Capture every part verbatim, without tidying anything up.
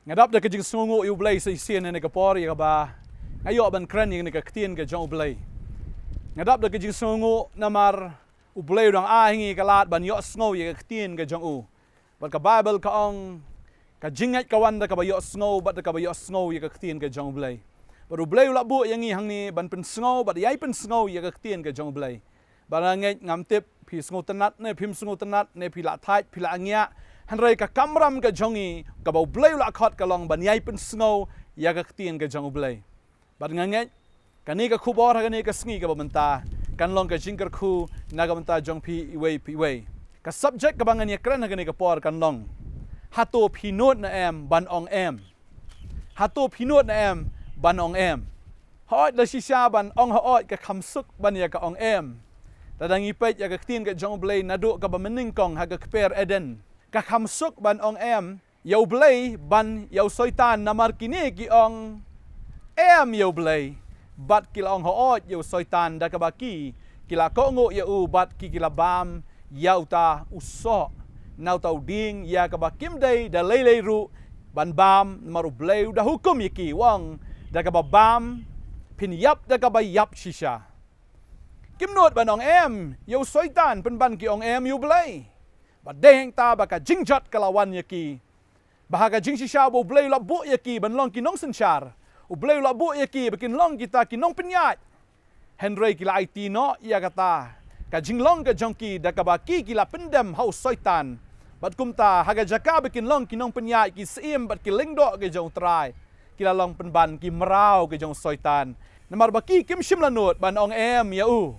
Nga dap da ka jingsngewnguh ïa U Blei sa shisien ha kane ka por ïa kaba nga ïoh ban kren ïa kane ka ktien ka jong U Blei. Nga dap da ka jingsngewnguh namar U Blei u dang ai ha ngi ka lad ban ïohsngew ïa ka ktien ka jong u. Bad ka Baibl ka ong, ka jingngeit ka wan da kaba ïohsngew, bad da kaba ïohsngew ïa ka ktien ka jong U Blei. Bad U Blei u la buh ïa ngi hangne ban pynsngew bad ïai pynsngew ïa ka ktien ka jong U Blei. Bad nga ngeit, ngam tip phi sngewtynnat ne phim sngewtynnat, ne phi la thait phi la ngiah, hynrei ka kamram ka jong ngi kaba U Blei u la khot ka long ban ïai pynsngew ïa ka ktien ka jong U Blei. Bad nga ngeit, kane ka khubor ha kane ka sngi kaba mynta kan long ka jingkyrkhu na ka bynta jong phi iwei pa iwei. Ka subject kaba ngan ïakren ha kane ka por kan long, hato phi nud ne em ban ong em? Hato phi nud ne em ban ong em? Hooid, la shisha ban ong hooid ka kham suk ban ïa ka ong em. Lada ngi peit ïa ka ktien ka jong U Blei naduh kaba mynnyngkong ha ka kper Eden, ka kham suk ban ong em ïa U Blei ban ïa u Soitan, namar kine ki ong em ïa U Blei, bad ki la ong hooid ïa u Soitan da kaba ki, ki la kohnguh ïa u bad ki, ki la bam ïa uta u soh na uta u dieng ïa kaba kim dei da lei lei ruh ban bam, namar U Blei u da hukum ïa ki, u ong, da kaba bam phin ïap da kaba ïap shisha. Kim nud ban ong em ïa u Soitan pynban ki ong em ïa U Blei. Bad dei hangta ba ka jingjot ka la wan ïa ki, ba ha ka jingshisha ba U Blei u la buh ïa ki ban long ki nongsynshar, U Blei u la buh ïa ki ba kin long kita ki nongpynïaid, hynrei ki la aiti noh ïa kata ka jinglong ka jong ki da kaba ki, ki la pyndem ha u Soitan. Bad kumta ha ka jaka ba kin long ki nongpynïaid, ki syiem bad ki lyngdoh ki jong U Trai, ki la long pynban ki mraw ki jong u Soitan, namar ba ki kim shym la nud ban ong em ïa u.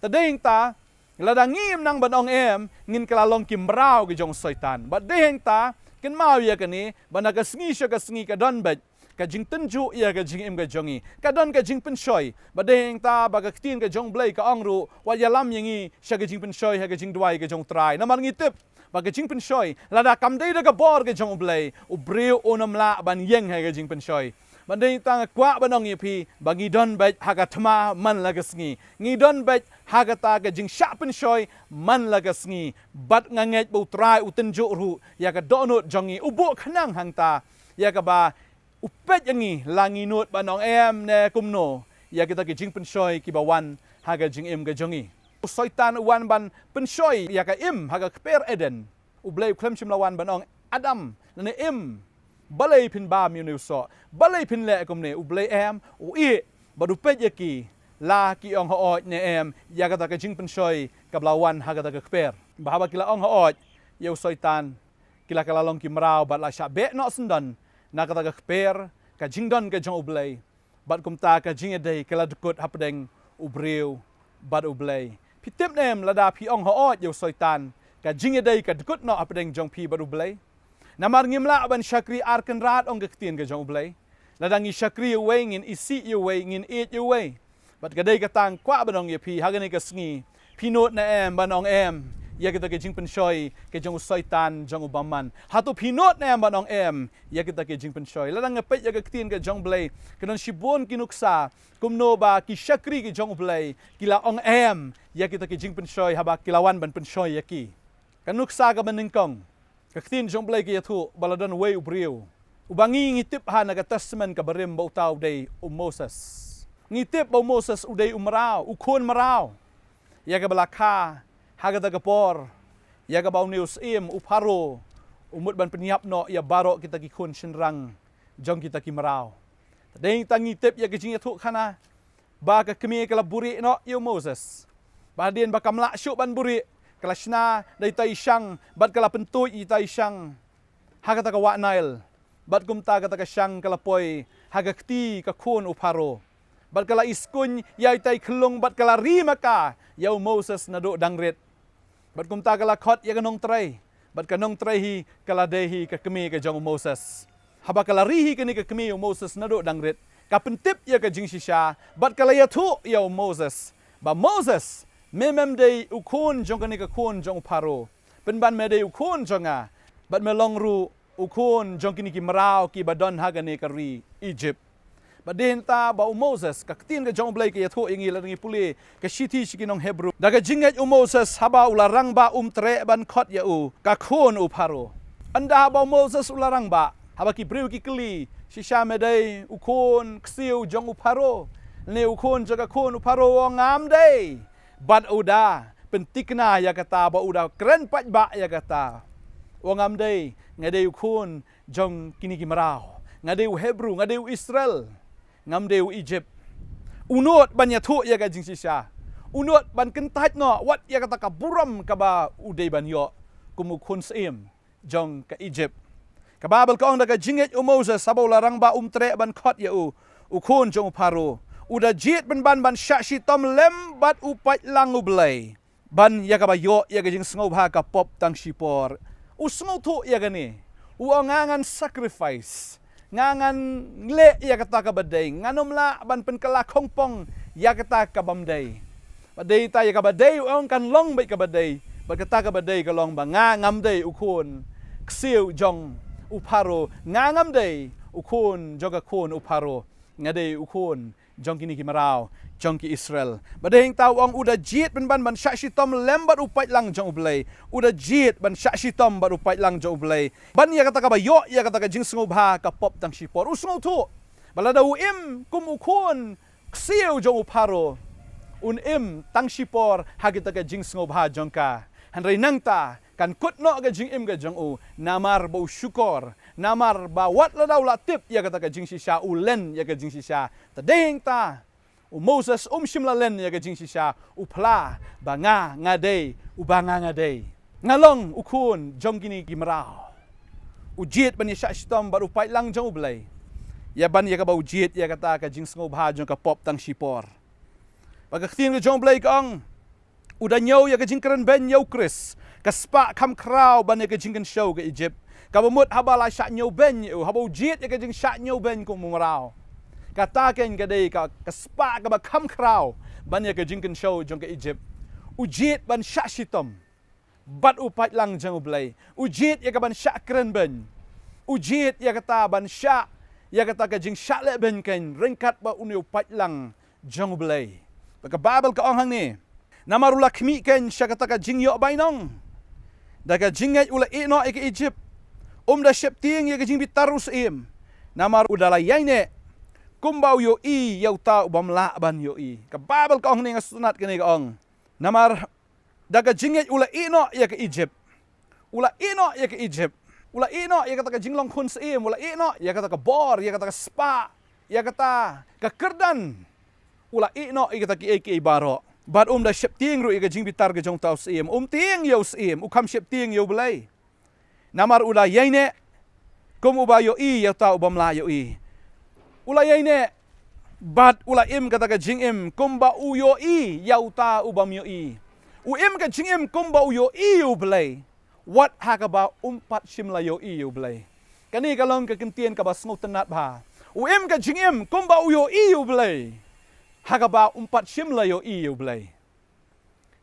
Te dei hangta, lada ngim nang ban ong em, ngin kylla long ki mraw ki jong u Soitan. Bad dei hangta, kynmaw ïa kane, ba na ka sngi sha ka sngi ka don beit ka jingtynjuh ïa ka jingim ka jong ngi, ka don ka jingpynshoi. Bad dei hangta ba ka ktien ka jong U Blei ka ong ruh, wat ïalam ïa ngi sha ka jingpynshoi ha ka jingduwai ka jong U Trai, namar ngi tip ba ka jingpynshoi, lada kam dei da ka bor ka jong U Blei, u briew um lah ban ïeng ha ka jingpynshoi. Bad dei hangta nga kwah ban ong ïa phi ba ngi don beit ha ka thma man la ka sngi, ngi don beit ha kata ka jingshah pynshoi man la ka sngi. Bad nga ngeit ba U Trai u tynjuh ruh ïa ka dohnud jong ngi, u buh khnang hangta ïa kaba u peit ïa ngi la ngi nud ban ong em ne kumno ïa kita ki jingpynshoi kiba wan ha ka jingim ka jong ngi. U Soitan u wan ban pynshoi ïa ka im ha ka kper Eden. U Blei u khlem shym la wan ban ong, Adam, lane Im, balei phin bam ïa une u soh, balei phin leh kumne? U Blei em, u ïeh bad u peit ïa ki la ki ong hooid ne em ïa kata ka jingpynshoi kaba la wan ha kata ka kper. Ba haba ki la ong hooid ïa u Soitan, ki la kylla long ki mraw bad la shah beh noh syndon na kata ka kper, ka jingdon ka jong U Blei. Bad kumta ka jingïadei ka la dkut hapdeng u briew bad U Blei. Phi tip ne em, lada phi ong hooid ïa u Soitan, ka jingïadei ka dkut noh hapdeng jong phi bad U Blei. Namar ngim lah ban shakri ar kynrad, ong ka ktien ka jong U Blei. Lada ngi shakri ïa uwei, ngin isih ïa uwei, ngin ïeit ïa uwei. Bad ka dei kata nga kwah ban ong ïa phi ha kane ka sngi, phi nud ne em ban ong em ïa kita ki jingpynshoi ki jong u Soitan jong u bymman? Hato phi nud ne em ban ong em ïa kita ki jingpynshoi? Lada nga peit ïa ka ktien ka jong U Blei, ka don shibun ki nuksa kumno ba ki shakri ki jong U Blei ki la ong em ïa kita ki jingpynshoi haba ki la wan ban pynshoi ïa ki. Ka nuksa kaba nyngkong, ka ktien jong U Blei ka ïathuh ba la don uwei u briew uba ngi, ngi tip ha na ka Testament kaba rim ba uta u dei u Moses. Ngi tip ba u Moses u dei u mraw, u khun mraw, ïa kaba la kha ha kata ka por ïa kaba une u syiem u Pharaoh u mut ban pynïap noh ïa baroh kita ki khun shynrang jong kita ki mraw. Te dei hangta ngi tip ïa ka jingïathuhkhana ba ka kmie ka la buhrieh noh ïa u Moses. Ba hadien ba kam lah shuh ban buhrieh, ka la shna da ita i shang bad ka la pyntuid ita i shang ha kata ka wah Nail. Bad kumta kata ka shang ka la poi ha ka kti ka khun u Pharaoh. Bad ka la iskuiñ ïa ita i khyllung bad ka la ri ma ka ïa u Moses naduh dang rit. Bad kumta ka la khot ïa ka nongtrei, bad ka nongtrei hi ka la dei hi ka kmie ka jong u Moses. Haba ka la ri hi kane ka kmie u Moses naduh dang rit, ka pyntip ïa ka jingshisha bad ka la ïathuh ïa u Moses ba, Moses, me mem dei u khun jong kane ka khun jong u Pharaoh, pynban me dei u khun jong nga, bad me long ruh u khun jong kine ki mraw kiba don ha kane ka ri Egypt. Bad dei hangta ba u Moses, ka ktien ka jong U Blei ka ïathuh ïa ngi lada ngi pule ka shithi sha ki nong Hebru. Da ka jingngeit u Moses haba u la rangbah um treh ban khot ïa u, ka khun u Pharaoh. Ynda haba u Moses u la rangbah, haba ki briew ki kylli, shisha me dei u khun ksiew jong u Pharaoh, ne u khun jong ka khun u Pharaoh, u ong ngam dei. Bad u da pynthikna ïa kata, bad u da kren paidbah ïa kata, u ong ngam dei, nga dei u khun jong kine ki mraw. Nga dei u Hebru, nga dei u Israel. Ngam dei u Egypt. U nud ban ïathuh ïa ka jingshisha. U nud ban kyntait noh wat ïa kata ka burom kaba u dei ban ïoh kum u khun syiem jong ka Egypt. Ka Baibl ka ong da ka jingngeit u Moses haba u la rangbah um treh ban khot ïa u, u khun jong u Pharaoh, u da jied pynban ban shah shitom lem bad u paidlang U Blei ban ïa kaba ïoh ïa ka jingsngewbha ka pop tang shipor. U sngewthuh ïa kane. U ong nga ngan sacrifice. Nga ngan leh ïa kata kaba dei. Ngan ym lah ban pynkylla khongpong ïa kata kaba ym dei. Bad dei ta ïa kaba dei u ong kan long beit kaba dei. Bad kata kaba dei ka long ba nga ngam dei u khun ksiew jong u Pharaoh. Nga ngam dei u khun jong ka khun u Pharaoh. Nga dei u khun jong kine ki mraw jong ki Israel. Bad dei hangta u ong u da jied pynban ban shah shitom lem bad u paidlang jong U Blei. U da jied ban shah shitom bad u paidlang jong U Blei ban ïa kata kaba ïoh ïa kata ka jingsngewbha ka pop tang shipor. U sngewthuh ba lada u im kum u khun ksiew jong u Pharaoh, un im tang shipor ha kita ka jingsngewbha jong ka. Hynrei nangta kan kut noh ka jingim ka jong u, namar ba u shukor, namar ba wat lada u la tip ïa kata ka jingshisha, u len ïa ka jingshisha. Ta dei hangta u Moses um shym la len ïa ka jingshisha, u phla ba nga nga dei uba nga nga dei. Nga long u khun jong kine ki mraw. U jied ban ïa shah shitom bad u paidlang jong U Blei. Ïa ban ïa kaba u jied ïa kata ka jingsngewbha jong ka pop tang shipor. Bad ka ktien ka jong U Blei ka ong, u da ñiew ïa ka jingkren beiñ ïa u Khrist, ka spah kham khraw ban ïa ka jingkynshew ka Egypt. Kaba mut haba la shah ñiew beiñ ïa u, haba u jied ïa ka jingshah ñiew beiñ kum u mraw, kata keiñ ka dei ka, ka spah kaba kham khraw ban ïa ka jingkynshew jong ka Egypt. U jied ban shah shitom bad u paidlang jong U Blei. U jied ïa ka ban shah kren beiñ. U jied ïa kata ban shah ïa kata ka jingshah leh beiñ keiñ ryngkat bad une u paidlang jong U Blei. Bad ka Baibl ka ong hangne, namar u la khmih keiñ sha kata ka jingïoh bainong. Da ka jingngeit u la ïeh noh ïa ka Egypt. Um da sheptieng ïa ka jingbitar u syiem. Namar u da la ïaineh kumba u ïohi ïa uta u bym lah ban ïohi. Ka Baibl ka ong hangne, nga sngewtynnat kane ka ong. Namar da ka jingngeit u la ïeh noh ïa ka Egypt. U la ïeh noh ïa ka Egypt. U la ïeh noh ïa kata ka jinglong khun syiem. U la ïeh noh ïa kata ka bor, ïa kata ka spah, ïa kata ka kyrdan. U la ïeh noh ïa kata kiei kiei baroh. Bad um da sheptieng ruh ïa ka jingbitar ka jong uta u syiem. Um tieng ïa u syiem, u kham sheptieng ïa U Blei. Namar u la ïaineh kum uba ïohi ïa uta u bym lah ïohi. U la ïaineh bad u la im kata ka jingim kumba u ïohi ïa uta u bym ïohi. U im ka jingim kumba u ïohi ïa U Blei, wat ha kaba um pat shym la ïohi ïa U Blei. Kane ka long ka kyntien kaba sngewtynnat bha. U im ka jingim kumba u ïohi ïa U Blei, ha kaba um pat shym la ïohi ïa U Blei.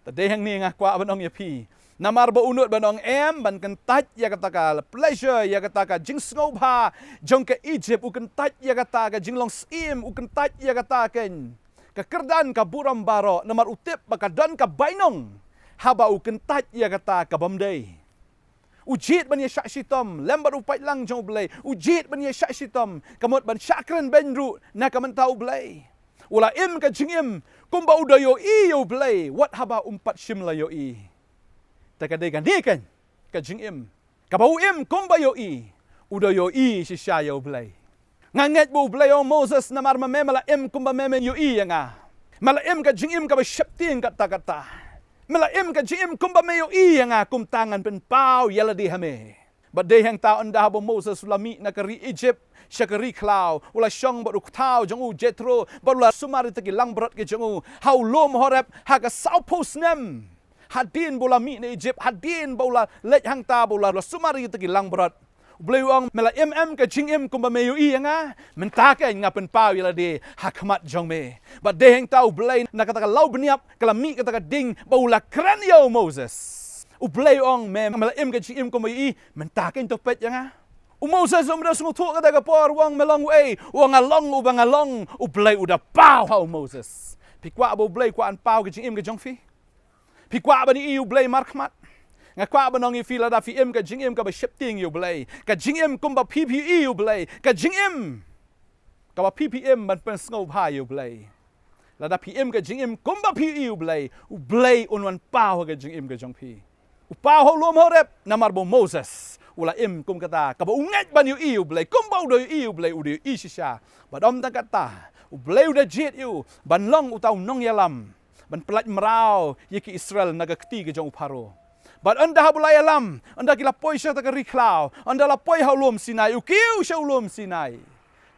Ta dei hangne nga kwah ban ong ïa phi, namar ba u nud ban ong em, ban kyntait ïa kata ka pleasure, ïa kata ka jingsngewbha jong ka Egypt, u kyntait ïa kata ka jinglong syiem, u kyntait ïa kata keiñ ka kyrdan ka burom baroh, namar u tip ba ka don ka bainong haba u kyntait ïa kata ka bym dei. U jied ban ïa shah shitom lem bad u paidlang jong U Blei. U jied ban ïa shah shitom, ka mut ban shah kren beiñ ruh na ka bynta U Blei. U la im ka jingim kumba u da ïohi ïa U Blei, wat haba um pat shym la ïohi. Te ka dei kane keiñ ka jingim kaba u im kumba ïohi, u da ïohi shisha ïa U Blei. Nga ngeit ba U Blei u ong, Moses, namar ma me me la im kumba me me ïohi ïa nga. Me la im ka jingim kaba sheptieng katta katta. Me la im ka jingim kumba me ïohi ïa nga, kumta ngan pynpaw ïa lade ha me. Bad dei hangta ynda haba u Moses u la mih na ka ri Egypt sha ka ri khlaw, u la shong bad u kthaw jong u Jethro, bad u la sumar ïa kita ki langbrot ki jong u ha u lum Horeb ha ka sawphew snem. Hadien ba u la mih na Egypt, hadien ba u la leit hangta, ba u la, la sumar ïa kita ki langbrot. U Blei u ong, me la im em ka jingim kumba me ïohi ïa nga? Mynta keiñ nga pynpaw ïa lade ha khmat jong me. Bad dei hangta U Blei na kata ka law bniap ka la mih kata ka ding ba u la kren ïa u Moses. U Blei u ong, me, me la im ka jingim kumba ïohi? Mynta keiñ to peit ïa nga. U Moses um da sngewthuh kata ka por, u ong me long uei, u ong nga long uba nga long. U Blei u da paw ha u Moses. Phi kwah ba u Blei kwah ban paw ka jingim ka jong phi? Phi kwah ban ïohi ïa u Blei markhmat? Nga kwah ban ong ïa phi, lada phi im ka jingim kaba sheptieng ïa u Blei, ka jingim kumba phi phi ïohi ïa u Blei, ka jingim kaba phi phi im ban pynsngewbha ïa u Blei, lada phi im ka jingim kumba phi ïohi ïa u Blei, u Blei un wan paw ha ka jingim ka jong phi. U paw ha u lum Horeb namar ba u Moses u la im kum kata kaba u ngeit ban ïohi ïa u Blei, kumba u da ïohi ïa u Blei, u da ïohi shisha. Bad ym tang kata, u Blei u da jied ïa u ban long uta u nongïalam ban pyllait mraw ïa ki Israel na ka kti ka jong u Pharaoh. Bad ynda haba u la ïalam, ynda ki la poi sha kata ka ri khlaw, ynda la poi ha u lum Sinai, u kiew sha u lum Sinai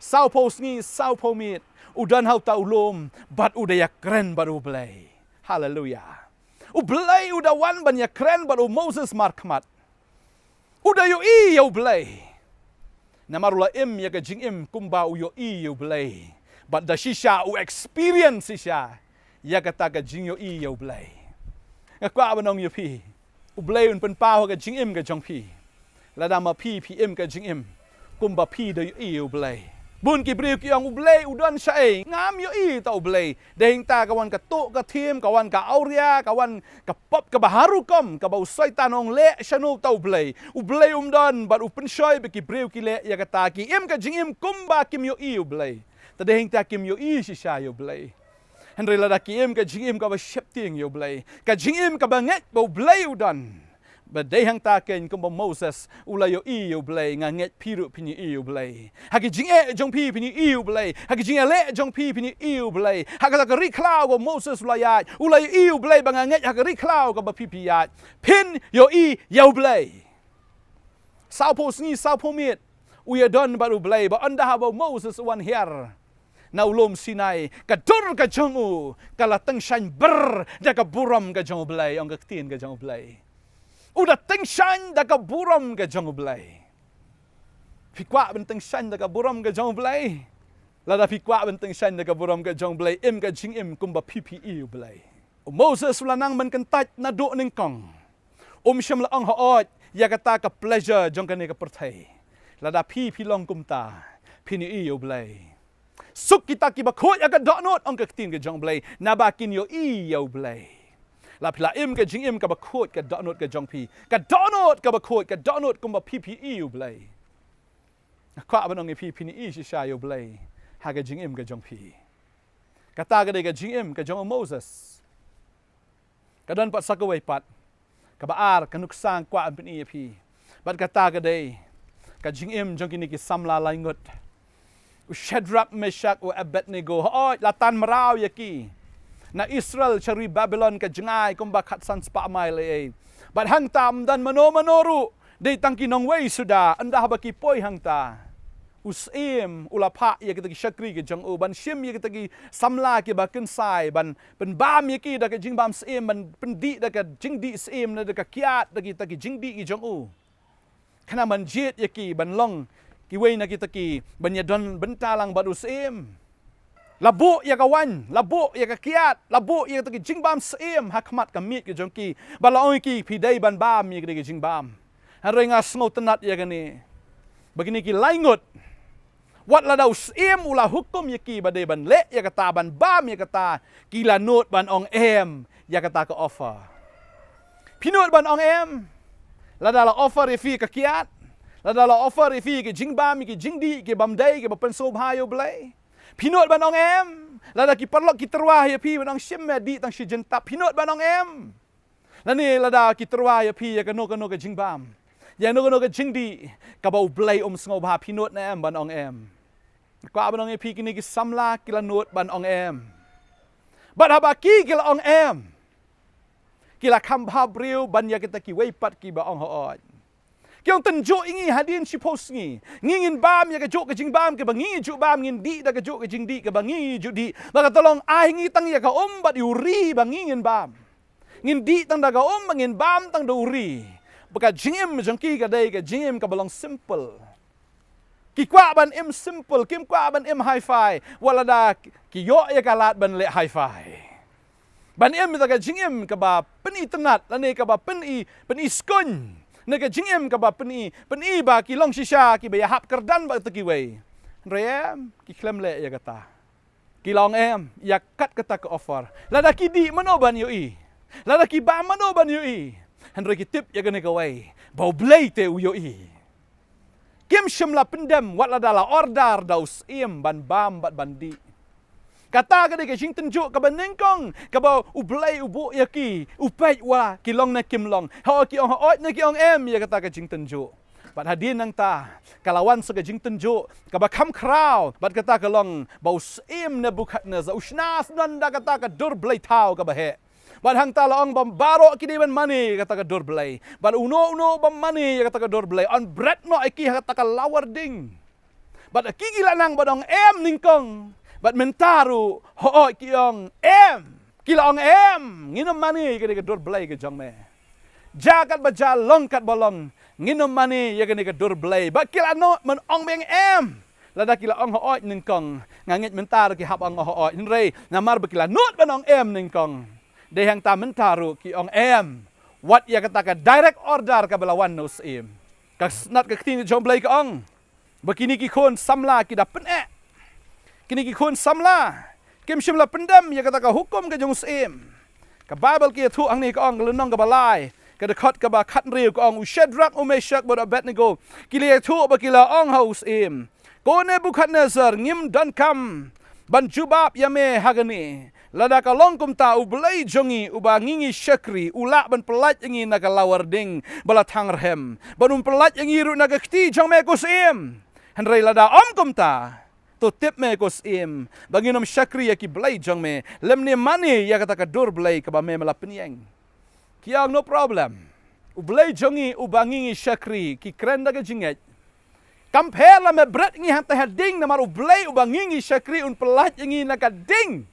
sawphew sngi sawphew miet, u don ha uta u lum bad u da ïakren bad u Blei. Haleluia. U Blei u da wan ban ïakren bad u Moses markhmat. U da ïohi ïa u Blei. Namar u la im ïa ka jingim kumba u ïohi ïa u Blei. Bad da shisha u experience shisha ïa kata ka jingïohi ïa u Blei. Nga kwah ban ong ïa phi, u Blei un pynpaw ha ka jingim ka jong phi lada ma phi phi im ka jingim kumba phi da ïohi ïa u Blei. Bun ki briew ki ong, u Blei u don shaei, ngam ïohi ïa uta u Blei. Dei hangta ka wan ka tuh ka thim, ka wan ka awria, ka wan ka pop kaba har rukom, kaba u Soitan u ong leh shano uta u Blei. U Blei um don, bad u pynshoi ba ki briew ki leh ïa kata, ki im ka jingim kumba kim ïohi ïa u Blei. Te dei hangta kim ïohi shisha ïa u Blei. Hynrei lada ki im ka jingim kaba sheptieng ïa u Blei, ka jingim kaba ngeit ba u Blei u don, ba dei hangta keiñ kumba Moses u la ïohi ïa u Blei, nga ngeit phi ruh phin ïohi ïa u Blei. Ha ki jingeh jong phi phin ïohi ïa u Blei. Ha ki jingïaleh jong phi phin ïohi ïa u Blei. Ha kata ka ri khlaw ba Moses u la ïaid, u la ïohi ïa u Blei, ba nga ngeit ha ka ri khlaw kaba phi phi ïaid phin ïohi ïa u Blei. Sawphew sngi sawphew miet u ïadon bad u Blei, bad ynda haba u Moses u wan hiar na u lum Sinai, ka dur ka jong u ka la tyngshaiñ brr da ka burom ka jong u Blei, ong ka ktien ka jong u Blei. U da tyngshaiñ da ka burom ka jong u Blei. Phi kwah ban tyngshaiñ da ka burom ka jong u Blei? Lada phi kwah ban tyngshaiñ da ka burom ka jong u Blei, im ka jingim kumba phi phi ïohi ïa u Blei. U Moses u la nang ban kyntait naduh nyngkong. Um shym la ong hooid ïa kata ka pleasure jong kane ka pyrthei. Lada phi phi long kumta, phin ïohi ïa u Blei. Suk kita kiba khuid ha ka dohnud, ong ka ktien ka jong u Blei, naba kin ïohi ïa u Blei. La phi la im ka jingim kaba khuid ka dohnud ka jong phi, ka dohnud kaba khuid, ka dohnud kumba phi phi ïohi ïa u Blei. Nga kwah ban ong ïa phi, phin ïohi shisha ïa u Blei ha ka jingim ka jong phi. Kata ka dei ka jingim ka jong u Moses. Ka don pat sa kawei pat, kaba ar, ka nuksa nga kwah ban pyni ïa phi. Bad kata ka dei ka jingim jong kine ki samla lai ngut, u Shadrak, Meshak, u Abednego. Hooid, la tan mraw ïa ki na Israel sha ri Babilon, ka jngai kumba khatsan spah mail ei ei. Bad hangta ym don mano mano ruh, dei tang ki nongwei suda. Ynda haba ki poi hangta, u syiem u la phah ïa kita ki shakri ki jong u ban shim ïa kita ki samla kiba kynsai, ban pynbam ïa ki da ka jingbam syiem, ban pyndih da ka jingdih syiem, ne da ka kiad, da kita ki jingdih ki jong u. Khnang ban jied ïa ki ban long kiwei na kita ki ban ïadon bynta lang bad u syiem. La buh ïa ka waiñ, la buh ïa ka kiad, la buh ïa kita ki jingbam syiem ha khmat ka miej ka jong ki, bad la ong ïa ki, phi dei ban bam ïa kita ki jingbam. Hynrei nga sngewtynnat ïa kane, ba kine ki lai ngut, wat lada u syiem u la hukum ïa ki ba dei ban leh ïa kata, ban bam ïa kata, ki la nud ban ong em ïa kata ka offer. Phi nud ban ong em? Lada la offer ïa phi ka kiad, lada la offer ïa phi ki jingbam, ki jingdih, ki bym dei, kiba pynsngewbha ïa u Blei, phi nud ban ong em? Lada ki paralok ki tyrwa ïa phi ban ong, shim me, dih tang shi jyntap, phi nud ban ong em? Lane lada ki tyrwa ïa phi ïa kano kano ka jingbam, ïa kano kano ka jingdih kaba u Blei um sngewbha, phi nud ne em ban ong em? Kwah ban ong ïa phi, kine ki samla ki la nud ban ong em. Bad haba ki ki la ong em, ki la kham bha briew ban ïa kita kiwei pat kiba ong hooid. Ki ong, tynjuh ïa ngi hadien shiphew sngi, ngi ngin bam ïa kajuh ka jingbam kaba ngi ju bam, ngin dih da kajuh ka jingdih kaba ngi ju dih. Bad kata long, ai ngi tang ïa ka um bad ïa u ri ba ngi ngin bam. Ngin dih tang da ka um bad ngin bam tang da u ri. Bad ka jingim jong ki ka dei ka jingim kaba long simple. Ki kwah ban im simple, kim kwah ban im hi-fi. Wat lada ki ïoh ïa ka lad ban leh hi-fi, ban im ïa ka jingim kaba pyni tynnat lane kaba pyni, pyni skuñ, Na ka jingim kaba pyni, pyni ba ki long shisha kiba ïahap kyrdan bad kito kiwei. Hynrei em, ki khlem leh ïa kata. Ki la ong em ïa kat kata ka offer. Lada ki dih mano ban ïohi? Lada ki bam mano ban ïohi? Hynrei ki tip ïa kane kawei, ba U Blei te u ïohi. Kim shym la pyndem wat lada la order da u syiem ban bam bad ban dih. Kata ka dei ka jingtynjuh kaba nyngkong kaba U Blei u buh ïa ki, u peit wat ki long ne kim long. Hooid ki ong hooid ne ki ong em ïa kata ka jingtynjuh. Bad hadien nangta ka la wan sa ka jingtynjuh kaba kham khraw, bad kata ka long ba u syiem Nebukhadnessar u shna shnong da kata ka dur blei thaw kaba heh. Bad hangta la ong ba baroh ki dei ban mane ïa kata ka dur blei. Bad uno uno ba mane ïa kata ka dur blei, yn bret noh ïa ki ha kata ka lawar ding. Bad ki ki la nang bad ong em nyngkong. Bad mynta ruh hooid ki ong em. Ki la ong em, ngin ym mane ïa kane ka dur blei ka jong me. Jia katba jia, long katba long, ngin ym mane ïa kane ka dur blei. Bad ki la nud ban ong biang em. Lada ki la ong hooid nyngkong, nga ngeit mynta ruh ki hap ong hooid. Hynrei namar ba ki la nud ban ong em nyngkong, dei hangta mynta ruh ki ong em wat ïa kata ka direct order kaba la wan na u syiem. Ka snat ka ktien ka jong U Blei ka ong ba kine ki khun samla ki da pyneh. Kine ki khun samla kim shym la pyndem ïa kata ka hukum ka jong u syiem. Ka Baibl ka ïathuh hangne, ka ong, lynnong kaba lai, ka dkhot kaba khathynriew, ka ong, u Shadrak, u Meshak bad u Abednego ki la ïathuh bad ki la ong ha u syiem, ko Nebukhadnessar, ngim donkam ban jubab ïa me ha kane. Lada ka long kumta, U Blei jong ngi uba ngi ngi shakri u lah ban pyllait ïa ngi na ka lawar ding ba la thang rhem, bad un pyllait ïa ngi ruh na ka kti jong me ko syiem. Hynrei lada ym kumta, to tip me ko syiem ba ngin ym shakri ïa ki blei jong me, lymne mane ïa kata ka dur blei kaba me me la pynïeng. Ki ong no problem. U Blei jong ngi uba ngi ngi shakri, ki kren da ka jingngeit. Kam pher la me bret ngi hangta ha ding, namar U Blei uba ngi ngi shakri un pyllait ïa ngi na ka ding.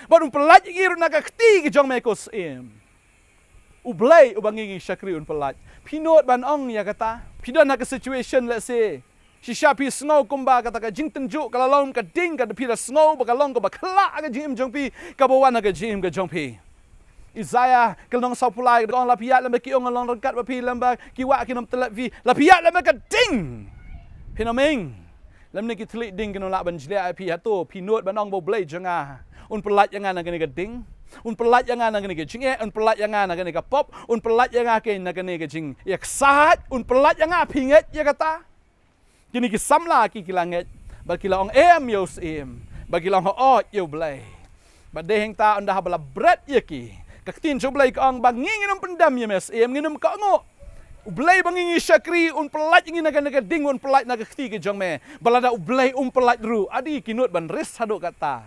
Bad un pyllait ïa ngi ruh na ka kti ka jong me ko syiem. U Blei uba ngi ngi shakri un pyllait. Phi nud ban ong ïa kata? Phi don ha ka situation, let's say, shisha phi sngew kumba kata ka jingtynjuh ka la long ka ding, ka phi da sngew ba ka long kaba khlah ha ka jingim jong phi, kaba wan ha ka jingim ka jong phi. Isaiah ka lynnong sawphew lai ka ong, la phi ïaid lem bad ki ong, long ryngkat bad phi, lem bad ki wah kin ym tyllep phi. La phi ïaid lem bad ka ding, phin ym ing. Lymne ki thylliej ding kin ym lah ban jliah ïa phi. Hato phi nud ban ong ba U Blei jong nga un pyllait ïa nga na kane ka ding, un pyllait ïa nga na kane ka jingeh, un pyllait ïa nga na kane ka pop, un pyllait ïa nga keiñ na kane ka jingïaksaid, un pyllait ïa nga? Phi ngeit ïa kata? Kine ki samla ki ki la ngeit bad ki la ong em ïa u syiem, bad ki la ong hooid ïa U Blei. Bad dei hangta ynda haba la bret ïa ki, ka ktien jong U Blei ka ong ba ngi ngin ym pyndem ïa me syiem, ngin ym kohnguh. U Blei ba ngi ngi shakri un pyllait ïa ngi na kane ka ding, un pyllait na ka kti ka jong me. Bad lada U Blei um pyllait ruh, adi ki nud ban risk haduh katta?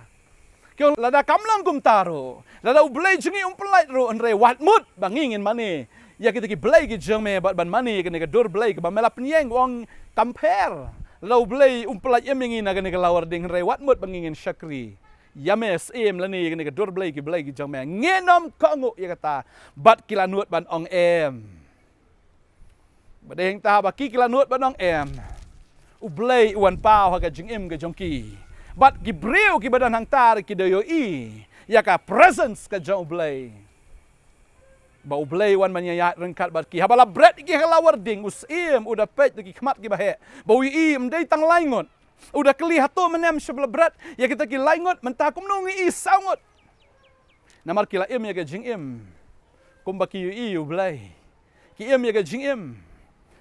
Ki ong lada kam long kumta ruh, lada U Blei jong ngi um pyllait ruh, hynrei wat mut ba ngi ngin mane ïa kita ki blei ki jong me bad ban mane ïa kane ka dur blei kaba me la pynïeng. U ong kam pher. Lada U Blei um pyllait em ïa ngi na kane ka lawar ding, hynrei wat mut ba ngi ngin shakri ïa me syiem lane ïa kane ka dur blei ki blei ki jong me. Ngin ym kohnguh ïa kata. Bad ki la nud ban ong em. Bad dei hangta ba ki ki la nud ban ong em, U Blei u wan paw ha ka jingim ka jong ki. Bad ki briew kiba don hangta ruh ki da ïohi ïa ka presence ka jong U Blei, ba U Blei u wan ban ïaid ryngkat bad ki. Haba la bret ïa ki ha ka lawar ding, u syiem u da peit da ki khmat kiba heh, ba u ïohi ym dei tang lai ngut. U da kylli, hato mynne shaba la bret ïa kita ki lai ngut, mynta kumno ngi ïohi saw ngut? Namar ki la im ïa ka jingim kumba ki ïohi U Blei. Ki im ïa ka jingim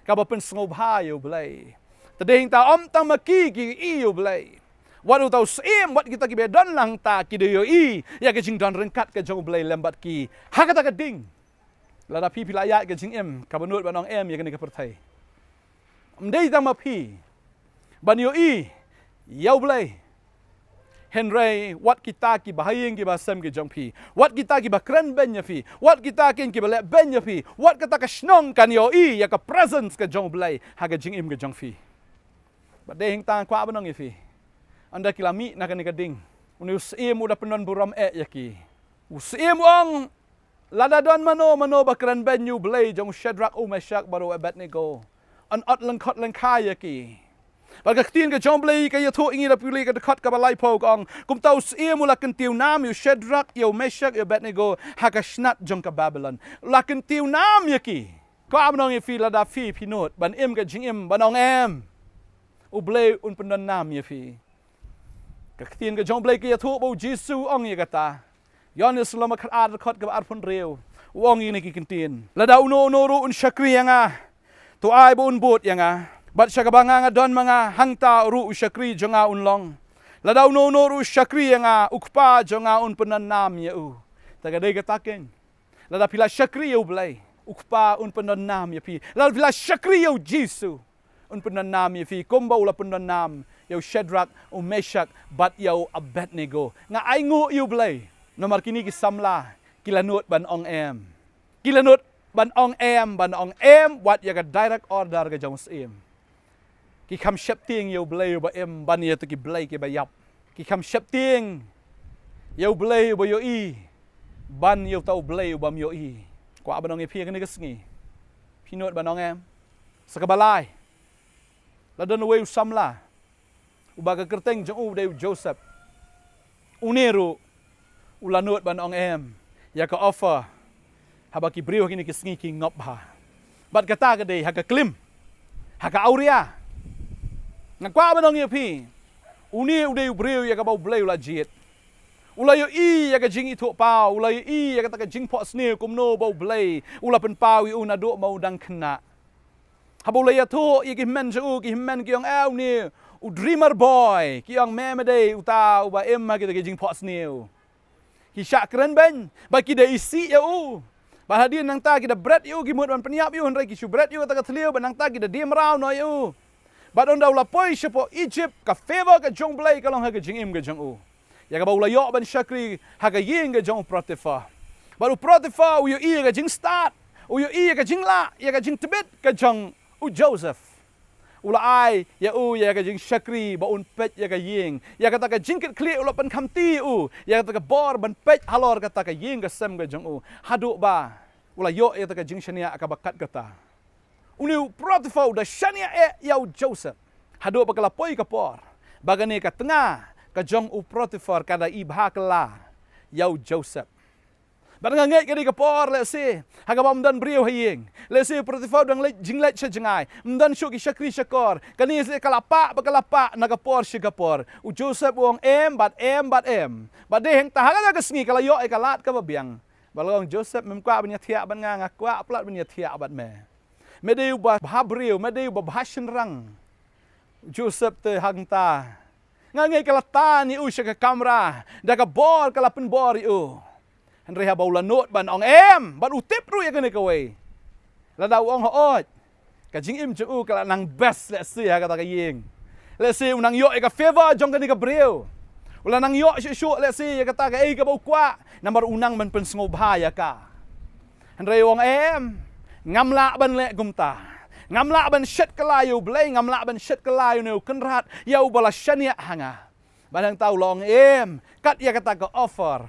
kaba pynsngewbha ïa U Blei. Te dei hangta ym tang ma ki ki ïohi U Blei. Wat uta u syiem, wat kita kiba don lang ta ki da ïohi ïa ka jingdon ryngkat ka jong U Blei lem bad ki ha kata ka ding. Lada phi phi la ïaid ka jingim kaba nud ban ong em ïa kane ka pyrthei, ym dei tang ma phi ban ïohi ïa U Blei, hynrei wat kita kiba ha ïing kiba ha sem ki jong phi, wat kita kiba kren beiñ ïa phi, wat kita keiñ kiba leh beiñ ïa phi, wat kata ka shnong kan ïohi ïa ka presence ka jong U Blei ha ka jingim ka jong phi. Bad dei hangta kwah ban ong ïa phi, ynda ki la mih na kane ka ding, une u syiem u da pyndon burom eh ïa ki. U syiem u ong, lada don mano mano ba kren beiñ ïa U Blei jong u Shadrak, u Meshak bad u Abednego, yn ot lyngkhot lyngkhai ïa ki. Bad ka ktien ka jong U Blei ka ïathuh ïa ngi, da pule ka dkhot kaba laiphew, ka ong, kumta u syiem u la kyntiew nam ïa u Shadrak, ïa u Meshak, ïa u Abednego ha ka snat jong ka Babilon. U la kyntiew nam ïa ki. Kwah ban ong ïa phi, lada phi phi nud ban im ka jingim ban ong em, U Blei un pyndon nam ïa phi. Ka ktien ka jong U Blei ka ïathuh ba U Jisu u ong ïa kata. Ïoannis lynnong ba khatar, dkhot kaba arphew hynriew. U ong ïa kine ki kyntien: Lada uno uno ruh un shakri ïa nga, to ai ba un bud ïa nga. Bad sha kaba nga nga don ma nga, hangta ruh u shakri jong nga un long. Lada uno uno ruh u shakri ïa nga, U Kpa jong nga un pyndon nam ïa u. Te ka dei kata keiñ. Lada phi la shakri ïa U Blei, U Kpa un pyndon nam ïa phi. Lada phi la shakri ïa U Jisu, un pyndon nam ïa phi, kumba u la pyndon nam ïa u Shadrak, u Meshak, bad ïa u Abednego. Nga ainguh ïa U Blei namar kine ki samla ki la nud ban ong em. Ki la nud ban ong em, ban ong em wat ïa ka direct order ka jong u Syiem. Ki kham sheptieng ïa U Blei uba im ban ïa kito ki blei kiba ïap. Ki kham sheptieng ïa U Blei uba ïohi ban ïa uta U Blei u bym ïohi. Kwah ban ong ïa phi ha kane ka sngi, phi nud ban ong em? Sa kaba lai, la don uwei u samla uba ka kyrteng jong u dei u Joseph. Une ruh u la nud ban ong em ïa ka offer haba ki briew ha kine ki sngi ki ngop bha. Bad kata ka dei ha ka klim, ha ka awria. Nga kwah ban ong ïa phi, une u dei u briew ïa kaba U Blei u la jied. U la ïohi ïa ka jingithuhpaw, u la ïohi ïa kata ka jingphohsniew kumno ba U Blei u la pynpaw ïa u naduh ba u dang khynnah. Haba u la ïathuh ïa ki hynmen jong u, ki hynmen ki ong, "Eh, une u dreamer boy." Ki ong, "Me, me dei uta uba im ha kita ki jingphohsniew." Ki shah kren beiñ ba ki da isih ïa u. Bad hadien nangta ki da bret ïa u, ki mut ban pynïap ïa u, hynrei ki shu bret ïa u ha kata ka thliew, bad nangta ki da die mraw noh ïa u. Bad ynda u la poi shapoh Egypt, ka favor ka jong U Blei ka long ha ka jingim ka jong u. Ïa kaba u la ïoh ban shakri ha ka ïing ka jong u Potiphar. Bad u Potiphar u ïohi ïa ka jingstad, u ïohi ïa ka jinglah, ïa ka jingtbit ka jong u Joseph. U la ai ïa u ïa ka jingshakri ba un peit ïa ka ïing. Ïa kata ka jingkitkhlieh u la pynkhamti ïa u ïa kata ka bor ban peit halor kata ka ïing ka sem ka jong u. Haduh ba u la ïoh ïa kata ka jingshaniah kaba kat kata. Une u Potiphar u da shaniah eh ïa u Joseph. Haduh ba ka la poi ka por ba kane ka tnga ka jong u Potiphar ka da ibha kylla ïa u Joseph. Bad nga ngeit ka dei ka por lehse ha kaba ym don briew ha ïing. Lehse u Potiphar u dang leit jingleit sha jngai. Ym don shuh ki shakri shakor. Kane lehse ka la pah ba ka la pah na ka por sha ka por. U Joseph u ong em bad em bad em. Bad dei hangta ha kata ka sngi ka la ïoh ïa ka lad kaba biang. Ba la ong, "Joseph, mem kwah ban ïathiah bad nga, nga kwah palat ban ïathiah bad me. Me dei uba bha briew, me dei uba bha shynrang." Joseph te hangta nga ngeit ka la tan ïa u sha ka kamra, da ka bor ka la pynbor ïa u. Hynrei haba u la nud ban ong em bad u tip ruh ïa kane kawei, lada u ong hooid, ka jingim jong u ka la nang best lehse ha kata ka ïing. Lehse u nang ïoh ïa ka favor jong kane ka briew. U la nang ïoh shuh shuh lehse ïa kata kaei kaba u kwah, namar u nang ban pynsngewbha ïa ka. Hynrei u ong em, ngam lah ban leh kumta. Ngam lah ban shet kylla ïa U Blei, ngam lah ban shet kylla ïa une u Kynrad ïa uba la shaniah ha nga. Bad hangta u la ong em kat ïa kata ka offer.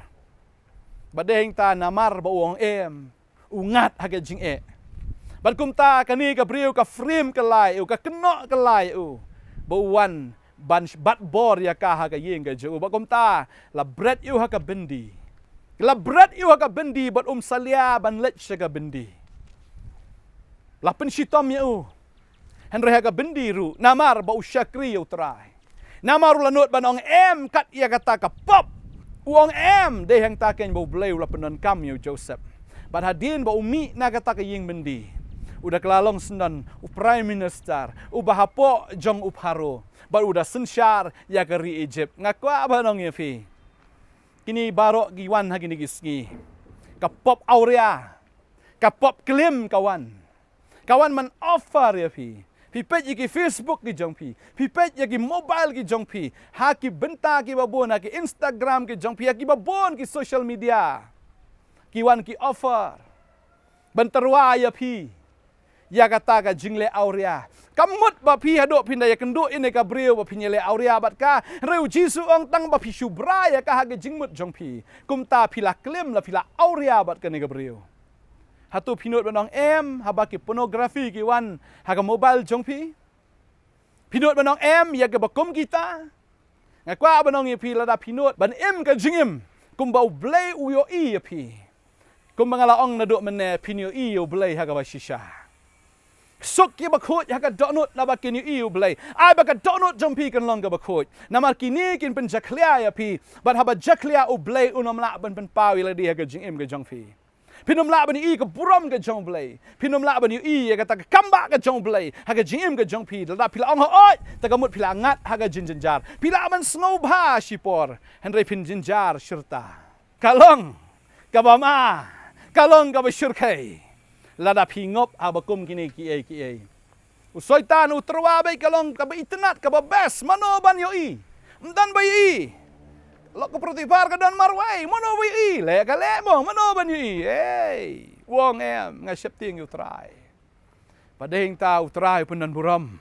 Bad dei hangta namar ba u ong em, u ngat ha ka jingeh. Bad kumta kane ka briew ka frame kylla ïa u, ka kynnoh kylla ïa u ba u wan ban sh-, bat bor ïa ka ha ka ïing ka jong u. Bad kumta la bret ïa u ha ka byndi. La bret ïa u ha ka byndi bad um salia ban leit sha ka byndi. La pynshitom ïa u. Hynrei ha ka byndi ruh namar ba u shakri ïa U Trai, namar u la nud ban ong em kat ïa kata ka pop, u ong em, dei hangta keiñ ba U Blei u la pyndonkam ïa u Joseph. Bad hadien ba u mih na kata ka ïing byndi, u da kylla long syndon u Prime Minister uba hapoh jong u Pharaoh. Bad u da synshar ïa ka ri Egypt. Nga kwah ban ong ïa phi, kine baroh ki wan ha kine ki sngi. Ka pop awria, ka pop klim ka wan. Ka wan ban offer ïa phi. Phi peit ïa ki Facebook ki jong phi, phi peit ïa ki mobile ki jong phi, ha ki bynta kiba bun, ha ki Instagram ki jong phi, ha kiba bun ki social media, ki wan ki offer ban tyrwa ïa phi ïa kata ka jingleh awria. Ka mut ba phi haduh phin da ïakynduh ïa kane ka briew ba phin ïaleh awria bad ka. Hynrei u Jisu u ong tang ba phi shu bra ïa ka ha ka jingmut jong phi, kumta phi la klim, la phi la awria bad kane ka briew. Hato phi nud ban ong em haba ki pornography ki wan ha ka mobile jong phi? Phi nud ban ong em ïa kiba kum kita? Nga kwah ban ong ïa phi, lada phi nud ban im ka jingim kumba U Blei u ïohi ïa phi, kumba nga la ong naduh mynne, phin ïohi ïa U Blei ha kaba shisha. Suk ki bakhuid ha ka dohnud naba kin ïohi U Blei. Ai ba ka dohnud jong phi kan long kaba khuid. Namar kine kin pynjakhlia ïa phi. Bad haba jakhlia, U Blei un ym lah ban pynpaw ïa lade ha ka jingim ka jong phi. Phin ym lah ban ïohi ka burom ka jong U Blei. Phin ym lah ban ïohi ïa kata ka kambah ka jong U Blei ha ka jingim ka jong phi. Lada phi la ong hooid, te ka mut phi la ngat ha ka jingjynjar. Phi lah ban sngewbha shipor, hynrei phin jynjar shirta. Ka long kaba ma, ka long kaba shyrkhei lada phi ngop ha ba kum kine kiei kiei. U Soitan u tyrwa beit, ka long kaba itynnad, kaba best, mano ban ïohi? Ym don ba ïohi. Lok ka Potiphar ka don marwei, mano ba ïohi? Leh ka leh mo, mano ban ïohi? Ei, u ong em, nga sheptieng ïa U Trai. Bad dei hangta U Trai u pyndon burom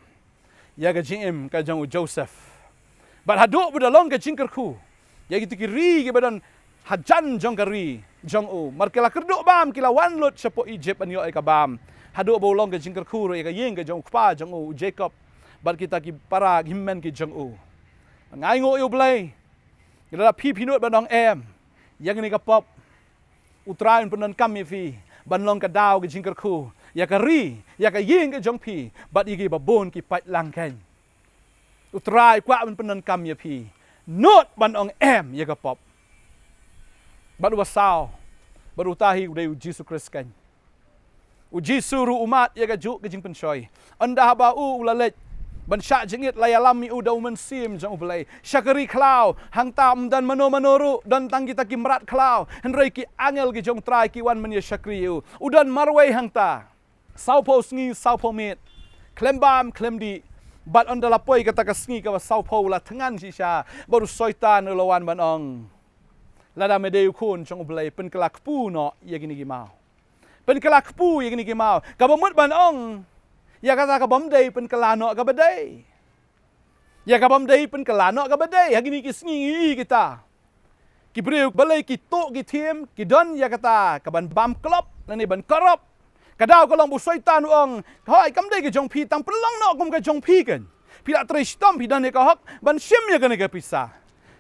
ïa ka jingim ka jong u Joseph. Bad haduh ba u da long ka jingkyrkhu ïa kita ki ri kiba don hajan jong ka ri jong u. Mar ki la kyrduh bam, ki la wan lut shapoh Egypt ban ïoh ïa ka bam. Haduh ba u long ka jingkyrkhu ruh ïa ka ïing ka jong u kpa jong u, u Jacob. Bad kita ki para hynmen ki jong u. Nga ainguh ïa U Blei. Lada phi phi nud ban ong em ïa kane ka pop, U Trai un pyndonkam ïa phi ban long ka daw ka jingkyrkhu ïa ka ri, ïa ka ïing ka jong phi, bad ïa kiba bun ki paidlang keiñ. U Trai u kwah ban pyndonkam ïa phi. Nud ban ong em ïa ka pop. Bad uba saw bad uta hi u dei U Jisu Khrist keiñ. U Jisu ruh u mad ïa kajuh ka jingpynshoi. Ynda haba u u la leit ban shah jingit, la ïalam ïa u da U Mynsiem jong U Blei sha ka ri khlaw. Hangta ym don mano mano ruh, don tang kita ki mrad khlaw, hynrei ki angel ki jong U Trai ki wan ban ïa shakri ïa u. U don marwei hangta. Sawphew sngi, sawphew miet, khlem bam khlem dih. Bad ynda la poi kata ka sngi kaba sawphew, la thngan shisha. Bad u Soitan u la wan ban ong, lada me dei u Khun jong U Blei, pynkylla kpu noh ïa kine ki maw. Pynkylla kpu ïa kine ki maw. Kaba mut ban ong, ïa kata ka bym dei pynkylla noh kaba dei. Ïa ka bym dei pynkylla noh kaba dei. Ha kine ki sngi ngi ïohi kita ki briew balei ki tuh ki thiem, ki don ïa kata ka ban bam klop lane ban corrupt. Ka daw ka long ba u Soitan u ong, hooid, kam dei ka jong phi, tang pynlong noh kum ka jong phi keiñ. Phi la trei shitom, phi don ïa ka hok ban shim ïa kane ka pisa.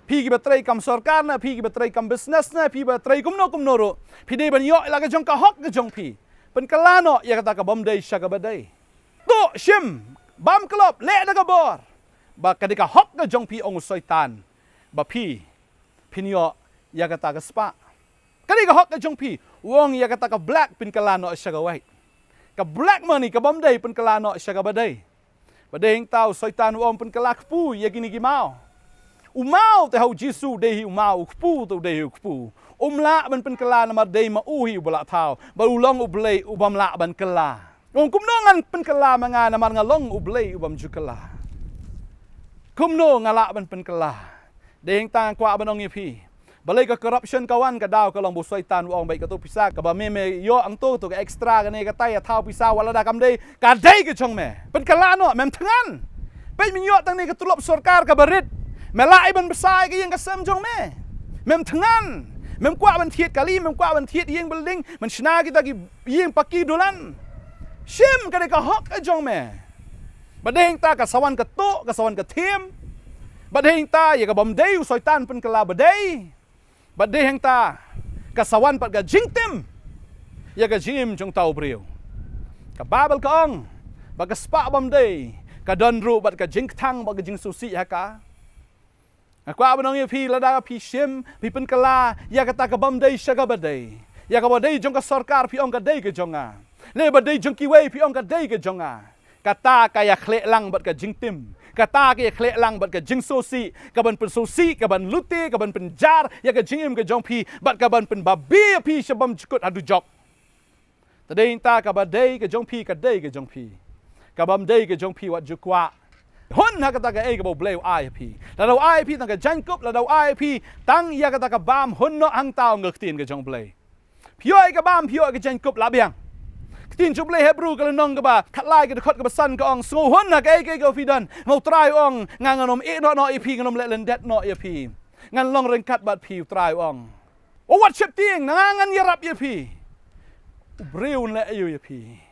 Phi kiba trei kam sorkar ne, phi kiba trei kam business ne, phi ba trei kumno kumno ruh, phi dei ban ïoh ïa la ka jong ka hok ka jong phi. Pynkylla noh ïa kata ka bym dei sha kaba dei. Tuh, shim, bam klop, leh da ka bor. Ba ka dei ka hok ka jong phi, ong u Soitan, ba phi phin ïoh ïa kata ka spah. Ka dei ka hok ka jong phi. U ong, ïa kata ka black pynkylla noh sha ka white. Ka black money, ka bym dei, pynkylla noh sha kaba dei. Bad dei hangta u Soitan u ong, pynkylla kpu ïa kine ki maw. U maw te ha u Jisu u dei hi u maw, u kpu te u dei hi u kpu. Um lah ban pynkylla namar dei ma u hi uba la thaw. Bad u long U Blei u bym lah ban kylla. Ong, kumno ngan pynkylla ma nga namar nga long U Blei u bym ju kylla? Kumno nga lah ban pynkylla? Dei hangta nga kwah ban ong ïa phi, balei ka corruption ka wan, ka daw ka long ba u Soitan u ong, bad kato pisa kaba me me ïoh hangto, to ka extra kane kata, ïa thaw pisa wat lada kam dei, ka dei ka jong me. Pynkylla noh, mem thngan. Peit, men ïoh tang ne ka tulop sorkar kaba rit. Me lah ai ban bsa ïa ka ïing ka sem jong me. Mem thngan. Mem kwah ban thied kali, mem kwah ban thied ïing building, men shna kita ki ïing paki dulan. Shim, ka dei ka hok ka jong me. Bad dei hangta ka sa wan ka tuh, ka sa wan ka thiem. Bad dei hangta ïa ka bym dei u Soitan pynkylla ba dei. Bad dei hangta ka sa wan pat ka jingtim ïa ka jingim jong uta u briew. Ka Baibl ka ong ba ka spah bym dei ka don ruh bad ka jingkthang bad ka jingsngewsih ha ka. Nga kwah ban ong ïa phi, lada phi shim, phi pynkylla ïa kata ka bym dei sha kaba dei. Ïa kaba dei jong ka sorkar phi ong ka dei ka jong nga. Lei ba dei jong kiwei phi ong ka dei ka jong nga. Kata ka ïakhleh lang bad ka jingtim. Kata ka ïakhleh lang bad ka jingsngewsih, ka ban pynsngewsih, ka ban lute, ka ban pynjar ïa ka jingim ka jong phi, bad ka ban pynbabe ïa phi sha bymjukut haduh jop. Te dei hangta kaba dei ka jong phi, ka dei ka jong phi. Ka bym dei ka jong phi wat ju kwah hun ha kata kaei kaba U Blei u ai ïa phi. Lada u ai ïa phi tang ka jaiñkup, lada u ai ïa phi tang ïa kata ka bam, hun noh hangta, ong ka ktien ka jong U Blei. Phi ïoh ïa ka bam, phi ïoh ïa ka jaiñkup, la biang. Ka ktien jong U Blei Hebru ka lynnong kaba khatlai, ka dkhot kaba san ka ong, sngew hun ha kaei kaei kaba phi don. Namar U Trai u ong, nga ngan ym ïehnoh noh ïa phi, ngan ym leh lyndet noh ïa phi. Ngan long ryngkat bad phi, U Trai u ong. O wat sheptieng, na nga ngan ïarap ïa phi. U briew un leh aïu ïa phi?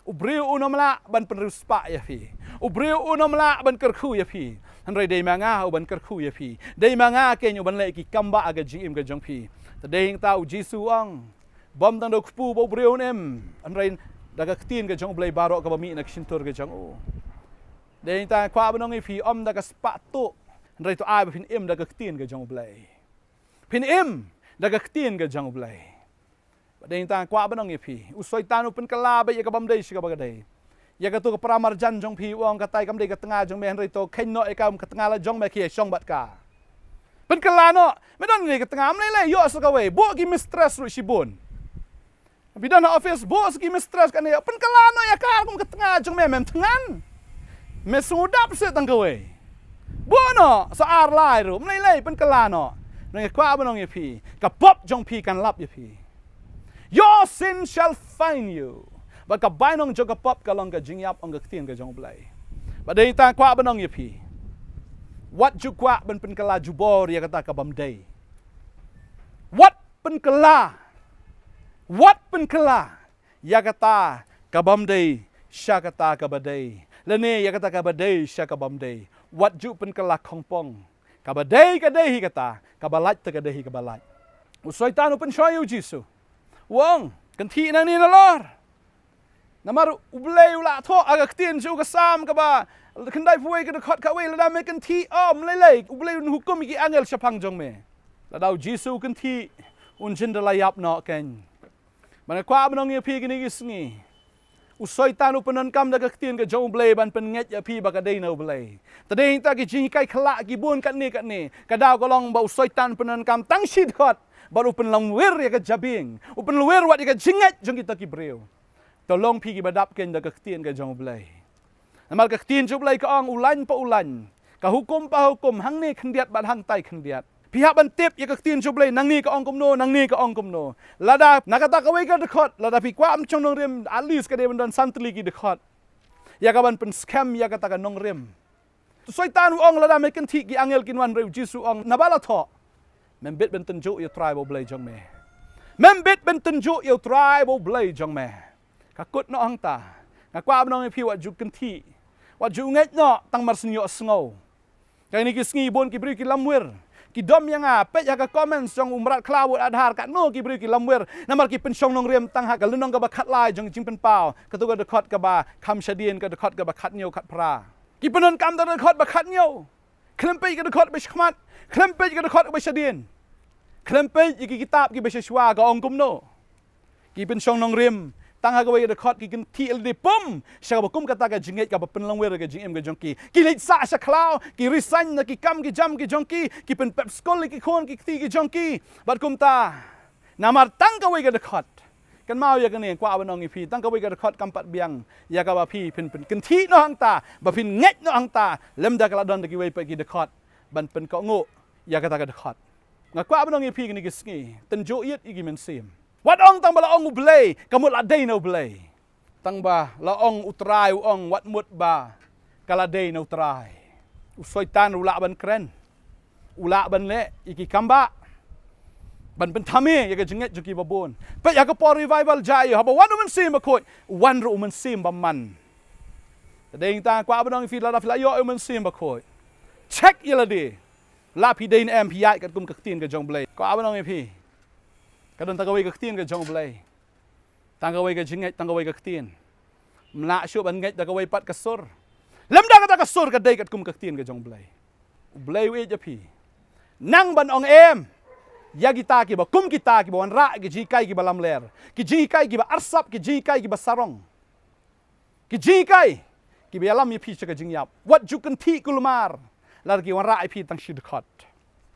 U briew un ym lah ban pynriewspah ïa phi. U briew un ym lah ban kyrkhu ïa phi. Hynrei dei ma nga u ban kyrkhu ïa phi. Dei ma nga keiñ u ban leh ki kambah ha ka jingim ka jong phi. Te dei hangta U Jisu u ong, bym tang da u kpu ba u briew un im, hynrei da ka ktien ka jong U Blei baroh kaba mih na ka shyntur ka jong u. Dei tang kwah ban ong ïa phi, ym da ka spah tuh, hynrei to ai ba phin im da ka ktien ka jong U Blei. Phin im da ka ktien ka jong U Blei. Bad dei tang kwah ban ong ïa phi, u Soitan u pynkylla beit ïa ka bym dei sha kaba dei. Ïa kato ka para marjan jong phi, u ong katai kam dei ka tnga jong me, hynrei to kheiñ noh ïa ka, ka tnga la jong me, khie shong bad ka. Pynkylla noh, me don ne ka tnga, ym lei lei, ïoh sa kawei, buh ki mistress ruh shibun. Phi don ha office, buh sa ki mistress kane, pynkylla noh ïa ka, kum ka tnga jong me, mem thngan. Me sngewdap seh tang kawei. Buh noh sa ar lai ruh, ym lei lei, pynkylla noh. Nang ïa kwah ban ong ïa phi, ka pop jong phi kan lap ïa phi. Your sin shall find you. Bad ka bainong jong ka pop ka long ka jingïap, ong ka ktien ka jong U Blei. Bad dei tang kwah ban ong ïa phi, wat ju kwah ban pynkylla jubor ïa kata ka bym dei. Wat pynkylla, wat pynkylla ïa kata ka bym dei sha kata kaba dei, lane ïa kata kaba dei sha ka bym dei. Wat ju pynkylla khongpong. Kaba dei ka dei hi kata, kaba lait te ka dei hi kaba lait. U Soitan u pynshoi ïa u Jisu, u ong, kynthih nangne nalor. Namar U Blei u la thoh ha ka ktien jong u, ka Salm kaba khyndaiphew wei, ka dkhot kawei, lada me kynthih, ym lei lei, U Blei un hukum ïa ki angel shaphang jong me. Lada u Jisu u kynthih, un jin da la ïap noh kein. Bad nga kwah ban ong ïa phi kine ki sngi, u Soitan u pyndonkam da ka ktien ka jong U Blei ban pynngeit ïa phi ba ka dei na U Blei. Te dei ta ki jinghikai khyllah ki bun katne katne, ka daw ka long ba u Soitan u pyndonkam tang shi dkhot, bad u pynlong wir ïa ka jabieng, u pynlong wir wat ïa ka jingngeit jong kita ki briew. To long phi kiba dap kein da ka ktien ka jong U Blei. Namar ka ktien jong U Blei ka ong, u lain pa u lain, ka hukum pa hukum, hangne khyndiat bad hangtai khyndiat. Phi hap ban tip ïa ka ktien jong U Blei, nangne ka ong kumno, nangne ka ong kumno. Lada na kata kawei ka dkhot, lada phi kwah ban shong nongrim, at least ka dei ban don san tylli ki dkhot ïa ka ban pynskhem ïa kata ka nongrim. U Soitan u ong lada me kynthih ki angel kin wan, hynrei u Jisu u ong, naba la thoh, mem bit ban tynjuh ïa U Trai bad U Blei jong me. Mem bit ban tynjuh ïa U Trai bad U Blei jong me. Ka kut noh hangta. Nga kwah ban ong ïa phi, wat ju kynthih, wat ju ngeit noh tang mar shu ïohsngew. Kane ki sngi bun ki briew ki lamwir, ki dom ïa nga, peit ha ka comments jong u mrad khlaw u Aadhaar, katno ki briew ki lamwir namar ki pynshong nongrim tang ha ka lynnong kaba khatlai jong ka jingpynpaw, kato ka dkhot kaba kham shadien, ka dkhot kaba khathynñiew khatphra. Ki pyndonkam da ka dkhot ba khathynñiew. Khlem peit ka dkhot ba shakhmat, khlem peit ka dkhot ba shadien, khlem peit ïa ki kitab kiba shashwa ka ong kumno. Ki pynshong nongrim tang ha kawei ka dkhot, ki kynthih lade pum sha kaba kum kata ka jingngeit kaba pynlong wir ïa ka jingim ka jong ki. Ki leit sah sha khlaw, ki resign na ki kam ki jam ki jong ki, ki pynpep skul ïa ki khun ki kti ki jong ki. Bad kumta, namar tang kawei ka dkhot. Kynmaw ïa kane, kwah ban ong ïa phi, tang kawei ka dkhot kam pat biang ïa kaba phi phin, phin kynthih noh hangta, ba phin ngeit noh hangta, lymda ka la don da kiwei pat ki dkhot ban pynkohnguh ïa kata ka dkhot. Nga kwah ban ong ïa phi kine ki sngi, tynjuh ïit ïa ki mynsiem. Wat ong tang ba la ong U Blei, ka mut la dei na U Blei. Tang ba la ong U Trai, u ong, wat mut ba ka la dei na U Trai. U Soitan u lah ban kren, u lah ban leh ïa ki kam ba, ban pynthame ïa ka jingngeit jong ki babun. Peit ha ka por revival jia, haba wan U Mynsiem Bakhuid, wan ruh u mynsiem bymman. Te dei tang kwah ban ong ïa phi, lada phi la ïoh ïa U Mynsiem Bakhuid, check ïa lade, la phi dei ne em phi ïaid katkum ka ktien ka jong U Blei. Kwah ban ong ïa phi, ka don tang kawei ka ktien ka jong U Blei. Tang kawei ka jingngeit, tang kawei ka ktien. Ym lah shuh ban ngeit da kawei pat ka sur, lymda kata ka sur ka dei katkum ka ktien ka jong U Blei. U Blei u ïeit ïa phi. Nang ban ong em ïa kita kiba kum kita kiba wanrah ki jinghikai kiba lamler, ki jinghikai kiba arsap, ki jinghikai kiba sarong, ki jinghikai kiba ïalam ïa phi sha ka jingïap. Wat ju kynthih kulmar lada ki wanrah ïa phi tang shi dkhot.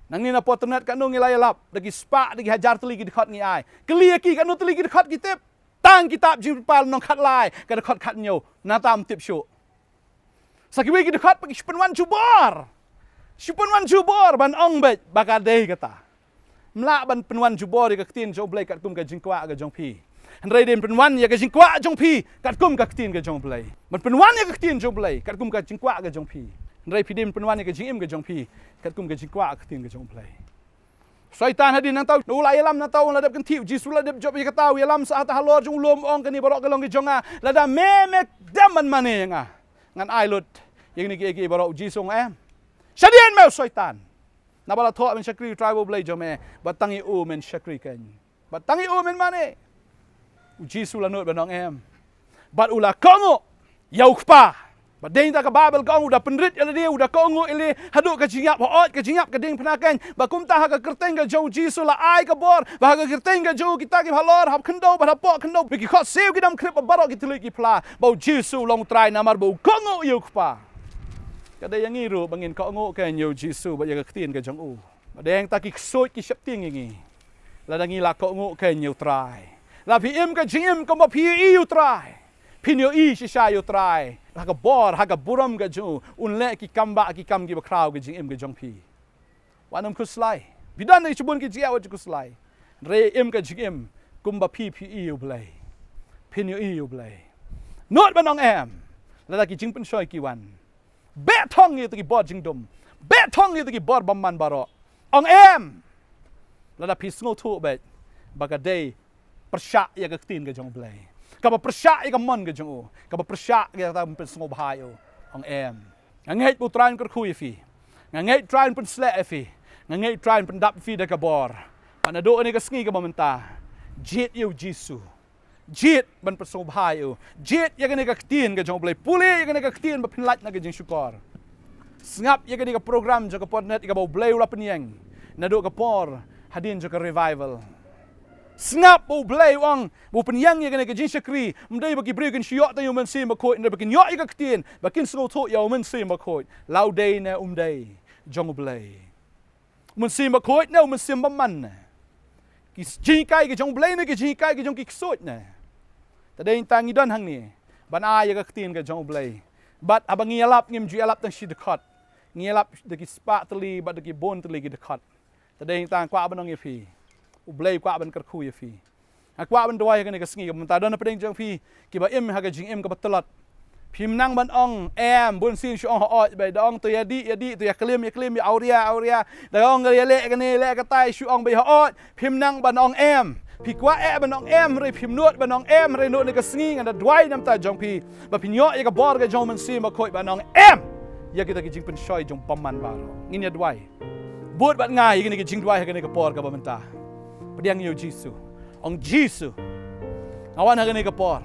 Nangne na Potternet katno ngi la ïalap, da ki spah, da ki hajar tylli ki dkhot ngi ai. Kylli ïa ki katno tylli ki dkhot ki tip. Tang kitab Jingpynpaw lynnong khatlai, ka dkhot khathynñiew, nangta ym tip shuh. Sa kiwei ki dkhot pat ki shu pynwan jubor, shu pynwan jubor ban ong beit ba ka dei kata. Ym lah ban pynwan jubor ïa ka ktien jong U Blei katkum ka jingkwah ka jong phi. Hynrei dei ban pynwan ïa ka jingkwah jong phi katkum ka ktien ka jong U Blei. Ban pynwan ïa ka ktien jong U Blei katkum ka jingkwah ka jong phi. Hynrei phi dei ban pynwan ïa ka jingim ka jong phi katkum ka jingkwah ka ktien ka jong U Blei. Soitan hadien nangta u la ïalam, nangta u la dep kynthih, u Jisu la dep jop ïa kata, u ïalam sah ha halor jong u lum, u ong, kane baroh ka long ki jong nga. Lada me, me dem ban mane ïa nga, ngan ai lut ïa kine kiei kiei baroh. U Jisu u ong em. Shadien me u Soitan. Naba la thoh, men shakri U Trai U Blei jong me, bad tang ïa u men shakri kein, bad tang ïa u men mane. U Jisu la nud ban ong em. Bad u la kohnguh ïa u kpa. Bad dei na kata ka Baibl ka ong u da pynrit ïa lade, u da kohnguh ïa lade haduh ka jingïap, hooid ka jingïap ka diengphna keiñ. Bad kumta ha ka kyrteng ka jong u Jisu la ai ka bor, bad ha ka kyrteng ka jong u kita kiba halor ha khyndew bad hapoh khyndew, ba ki khohsiew kin ym khrip, bad baroh ki thylliej kin phla ba u Jisu u long u Trai, namar ba u kohnguh ïa u kpa. Ka dei ïa ngi ruh ba ngin kohnguh keiñ ïa u Jisu bad ïa ka ktien ka jong u. Bad dei na kata ki ksuid ki sheptieng ïa ngi. Lada ngi la kohnguh keiñ ïa u Trai, lada phi im ka jingim kumba phi ïohi ïa u Trai, phin ïohi shisha ïa u Trai ha ka bor, ha ka burom ka jong u, un leh ki kam ba, ki kam kiba khraw ha ka jingim ka jong phi. Wat nym khuslai. Phi don ïa shibun ki jingeh, wat ju khuslai. Hynrei im ka jingim kumba phi, phi ïohi ïa u Blei, phin ïohi ïa u Blei. Nud ban ong em lada ki jingpynshoi ki wan. Beh thong ïa kita ki bor jingdum, beh thong ïa kita ki bor bymman baroh. Ong em lada phi sngewthuh beit ba ka dei pyrshah ïa ka ktien ka jong u Blei, kaba pyrshah ïa ka mon ka jong u, kaba pyrshah ïa kata ban pynsngewbha ïa u. Ong em. Nga ngeit ba u Trai un kyrkhu ïa phi. Nga ngeit u Trai un pynsleh ïa phi. Nga ngeit u Trai un pyndap ïa phi da ka bor. Bad naduh kane ka sngi kaba mynta, jied ïa u Jisu. Jied ban pynsngewbha ïa u. Jied ïa kane ka ktien ka jong u Blei. Pule ïa kane ka ktien ba phin lait na ka jingshukor. Sngap ïa kane ka program jong ka Podnet kaba u Blei u la pynïeng naduh ka por hadien jong ka revival. Sngap ba u Blei u ong ba u pynïeng ïa kane ka jingshakri, ym dei ba ki briew kin shu ïoh tang ïa u Mynsiem Bakhuid, hynrei ba kin ïoh ïa ka ktien, ba kin sngewthuh ïa u Mynsiem Bakhuid. La u dei ne um dei jong u Blei, u Mynsiem Bakhuid ne u mynsiem bymman ne, ki jinghikai ki jong u Blei ne ki jinghikai ki jong ki ksuid ne. Te dei na kata ngi don hangne ban ai ïa ka ktien ka jong u Blei. Bad haba ngi ïalap, ngim ju ïalap tang shi dkhot. Ngi ïalap da ki spah tylli bad da ki bun tylli ki dkhot. Te dei na kata nga kwah ban ong ïa phi, u Blei u kwah ban kyrkhu ïa phi. Nga kwah ban duwai ha kane ka sngi kaba mynta, don na pdeng jong phi kiba im ha ka jingim kaba tlot. Phim nang ban ong em, bun sien shu ong hooid beit, da ong to ïa dih ïa dih, to ïa klim ïa klim, ïa awria awria, da ong ïa leh kane leh katai, shu ong beit hooid. Phim nang ban ong em. Phi kwah eh ban ong em, hynrei phim nud ban ong em, hynrei naduh kane ka sngi nga da duwai na ka bynta jong phi ba phin ïoh ïa ka bor ka jong u Mynsiem Bakhuid ban ong em ïa kita ki jingpynshoi jong bymman baroh. Ngin ïa duwai. Bud bad nga ïa kane ka jingduwai ha kane ka por kaba mynta. Pdiang ïa u Jisu. Ong Jisu, nga wan ha kane ka por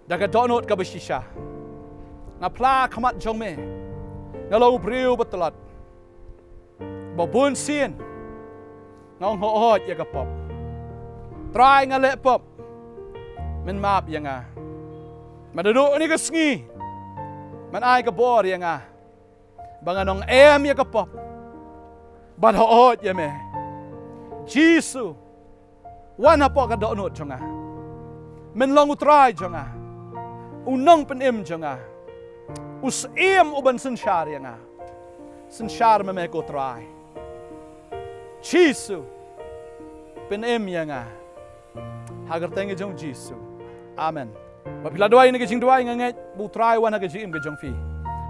da ka dohnud kaba shisha. Nga phla ha khmat jong me, nga long u briew ba tlot, ba bun sien nga ong hooid ïa ka pop. Trai, nga leh pop, men map ïa nga. Bad naduh kane ka sngi men ai ka bor ïa nga ba ngan ong em ïa ka pop bad hooid ïa me. Jisu, wan hapoh ka dohnud jong nga. Men long u Trai jong nga, u Nongpynim jong nga, u Syiem uban synshar ïa nga. Synshar ma me ko Trai. Jisu, pynim ïa nga. Ha ka kyrteng ka jong u Jisu. Amen. Ba phi la duwai ïa kane ka jingduwai, nga ngeit ba u Trai u wan ha ka jingim ka jong phi.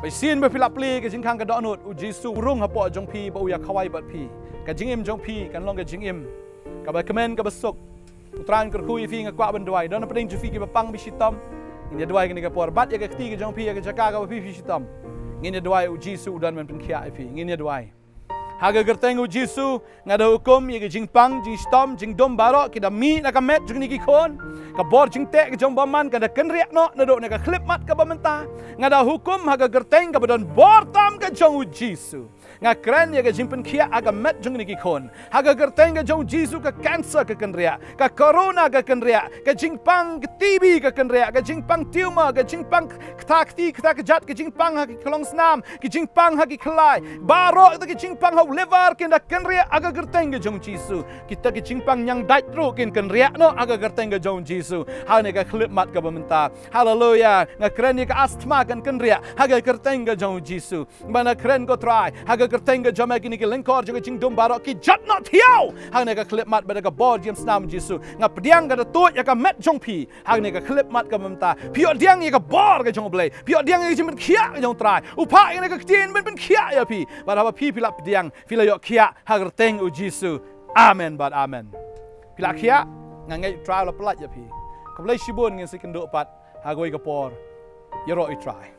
Ba shisien ba phi la plie ïa ka jingkhang ka dohnud, u Jisu u rung hapoh jong phi ba u ïa khawai bad phi. Ka jingim jong phi kan long ka jingim kaba kmen kaba suk. U Trai un kyrkhu ïa phi. Nga kwah ban duwai, don na pdeng jong phi kiba pang ba shitom, ngin ïa duwai ha kane ka por. Bat ïa ka kti ka jong phi ïa ka jaka kaba phi phi shitom. Ngin ïa duwai, u Jisu u don ban pynkhiah ïa phi. Ngin ïa duwai. Ha ka kyrteng u Jisu, nga da hukum ïa ka jingpang, jingshitom, jingdum baroh ki da mih na ka met jong kine ki khun. Ka bor jingteh ka jong bymman ka da kynriah noh naduh kane ka khyllipmat kaba mynta. Nga da hukum ha ka kyrteng kaba don bor tam ka jong u Jisu, nga kren ïa ka jingpynkhiah ha ka met jong kine ki khun. Ha ka kyrteng ka jong u Jisu, ka cancer ka kynriah, ka corona ka kynriah, ka jingpang ka T B ka kynriah, ka jingpang tumor, ka jingpang kata kti kata kjat, ka jingpang ha ki khlong snam, ka jingpang ha ki khlai, baroh kita ki jingpang ha u liver, kin da kynriah ha ka kyrteng ka jong u Jisu. Kita ki jingpang ñiangdait ruh kin kynriah noh ha ka kyrteng ka jong u Jisu ha kane ka khyllipmat kaba mynta. Haleluya. Nga kren ïa ka asthma kan kynriah ha ka kyrteng ka jong u Jisu. Ba nga kren ko Trai, ha ka kyrteng ka jong me kine ki lyngkor jong ka jingdum baroh ki jot noh thiaw ha kane ka khyllipmat bad da ka bor jingïaseng u Jisu. Nga pdiang, ka da tuid ïa ka met jong phi ha kane ka khyllipmat kaba mynta. Phi ïoh pdiang ïa ka bor ka jong u Blei, phi ïoh pdiang ïa ka jingpynkhiah ka jong u Trai. U phah ïa kane ka ktien ban pynkhiah ïa phi. Bad haba phi phi la pdiang, phi la ïoh khiah ha ka kyrteng u Jisu. Amen bad amen. Phi la khiah, nga ngeit u Trai u la pyllait ïa phi. Khublei shibun, ngin sa ïakynduh pat ha kawei ka por. Ïaroh ïa u Trai.